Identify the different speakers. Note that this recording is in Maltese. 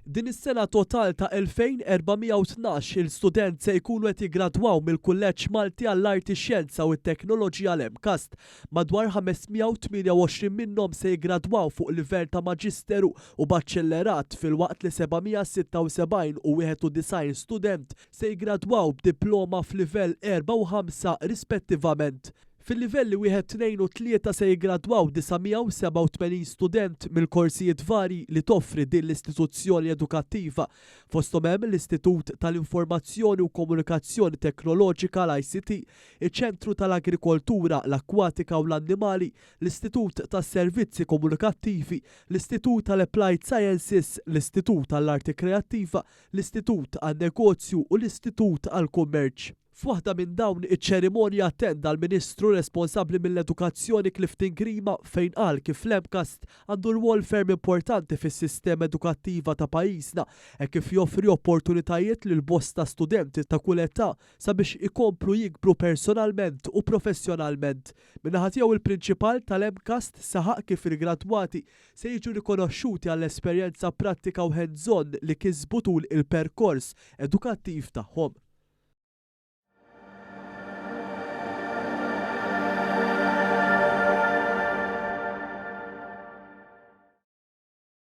Speaker 1: Din is-sena total ta' 2,412 il student se jkunu qed jiggradwaw mill-Kulleġġ Malti għall-Arti, Xjenza u t-Teknoloġija l-MCAST. Madwar 528 minnhom se jiggradwaw fuq livell ta' Maġisteru u Baċellerat filwaqt li 776 u 91 student se jiggradwaw b'diploma f'livell 4 u 5 rispettivament. Fil-livelli wieħed, tnejn u tlieta se jiggradwaw 987 student mill-korsijiet varji li toffri din l-istituzzjoni edukattiva. Fosthom hemm l-Istitut tal-Informazzjoni u Komunikazzjoni Teknoloġika, l-ICT, iċ-Ċentru tal-Agrikoltura, l-Akkwatika u l-Annimali, l-Istitut tas-Servizzi Komunikattivi, l-Istitut tal-Applied Sciences, l-Istitut għall-Arti Kreattiva, l-Istitut għan-Negozju u l-Istitut għall-Kummerċ. F'waħda minn dawn iċ-ċerimonji attenda l-Ministru responsabbli mill-Edukazzjoni Clifton Grima fejn qal kif l-MCAST għandu rwol ferm importanti fis-sistema edukattiva ta' pajjiżna hekk kif joffri opportunitajiet lil bosta studenti ta' kull età sabiex ikomplu jikbru personalment u professjonalment. Min-naħa tiegħu il-Prinċipal tal-MCAST saħaq kif il-gradwati se jiġu rikonoxxuti għall-esperjenza prattika u hands-on li kisbu tul il-perkors edukattiv tagħhom.